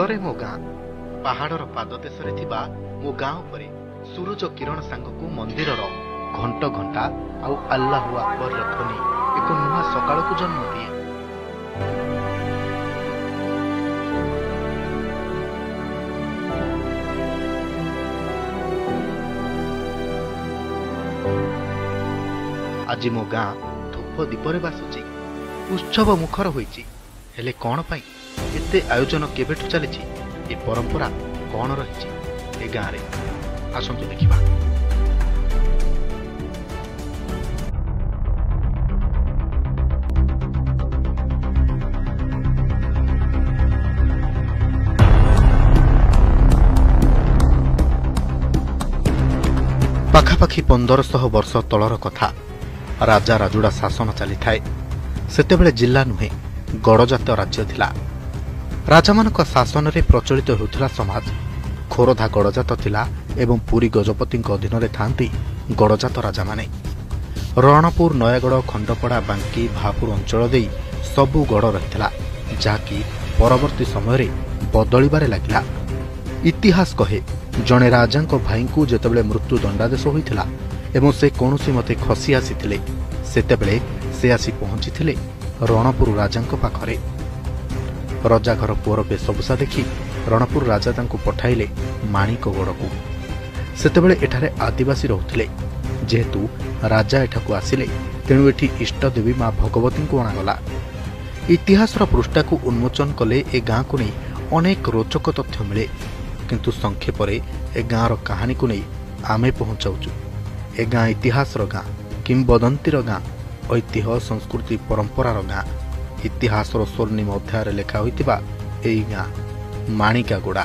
କୂଳରେ ମୋ ଗାଁ, ପାହାଡ଼ର ପାଦଦେଶରେ ଥିବା ମୋ ଗାଁ ଉପରେ ସୂରଜ କିରଣ ସାଙ୍ଗକୁ ମନ୍ଦିରର ଘଣ୍ଟ ଘଣ୍ଟା ଆଉ ଆଲ୍ଲାହୁ ଆକବରର ଧ୍ୱନି ଏକ ନୂଆ ସକାଳକୁ ଜନ୍ମ ଦିଏ। ଆଜି ମୋ ଗାଁ ଧୂପ ଦୀପରେ ବାସୁଛି, ଉତ୍ସବ ମୁଖର ହୋଇଛି। ହେଲେ କ'ଣ ପାଇଁ ଏତେ ଆୟୋଜନ କେବେଠୁ ଚାଲିଛି? ଏ ପରମ୍ପରା କ'ଣ ରହିଛି ଏ ଗାଁରେ? ଆସନ୍ତୁ ଦେଖିବା। ପାଖାପାଖି 1500 ବର୍ଷ ତଳର କଥା। ରାଜା ରାଜୁଡ଼ା ଶାସନ ଚାଲିଥାଏ। ସେତେବେଳେ ଜିଲ୍ଲା ନୁହେଁ, ଗଡ଼ଜାତ ରାଜ୍ୟ ଥିଲା। ରାଜାମାନଙ୍କ ଶାସନରେ ପ୍ରଚଳିତ ହେଉଥିଲା ସମାଜ। ଖୋରଧା ଗଡ଼ଜାତ ଥିଲା ଏବଂ ପୁରୀ ଗଜପତିଙ୍କ ଅଧୀନରେ ଥାନ୍ତି ଗଡ଼ଜାତ ରାଜାମାନେ। ରଣପୁର, ନୟାଗଡ଼, ଖଣ୍ଡପଡ଼ା, ବାଙ୍କି, ଭାପୁର ଅଞ୍ଚଳ ଦେଇ ସବୁ ଗଡ଼ ରହିଥିଲା, ଯାହାକି ପରବର୍ତ୍ତୀ ସମୟରେ ବଦଳିବାରେ ଲାଗିଲା। ଇତିହାସ କହେ, ଜଣେ ରାଜାଙ୍କ ଭାଇଙ୍କୁ ଯେତେବେଳେ ମୃତ୍ୟୁ ଦଣ୍ଡାଦେଶ ହୋଇଥିଲା ଏବଂ ସେ କୌଣସି ମତେ ଖସି ଆସିଥିଲେ, ସେତେବେଳେ ସେ ଆସି ପହଞ୍ଚିଥିଲେ ରଣପୁର ରାଜାଙ୍କ ପାଖରେ। ରଜାଘର ପୁଅର ବେଶଭୂଷା ଦେଖି ରଣପୁର ରାଜା ତାଙ୍କୁ ପଠାଇଲେ ମାଣିକଗଡ଼କୁ। ସେତେବେଳେ ଏଠାରେ ଆଦିବାସୀ ରହୁଥିଲେ। ଯେହେତୁ ରାଜା ଏଠାକୁ ଆସିଲେ, ତେଣୁ ଏଠି ଇଷ୍ଟଦେବୀ ମା ଭଗବତୀଙ୍କୁ ଅଣାଗଲା। ଇତିହାସର ପୃଷ୍ଠାକୁ ଉନ୍ମୋଚନ କଲେ ଏ ଗାଁକୁ ନେଇ ଅନେକ ରୋଚକ ତଥ୍ୟ ମିଳେ, କିନ୍ତୁ ସଂକ୍ଷେପରେ ଏ ଗାଁର କାହାଣୀକୁ ନେଇ ଆମେ ପହଞ୍ଚାଉଛୁ। ଏ ଗାଁ ଇତିହାସର ଗାଁ, କିମ୍ବଦନ୍ତୀର ଗାଁ, ଐତିହ୍ୟ, ସଂସ୍କୃତି, ପରମ୍ପରାର ଗାଁ। ଇତିହାସର ସ୍ୱର୍ଣ୍ଣିମ ଅଧ୍ୟାୟରେ ଲେଖା ହୋଇଥିବା ଏଇ ଗାଁ ମାଣିକାଗୋଡ଼ା।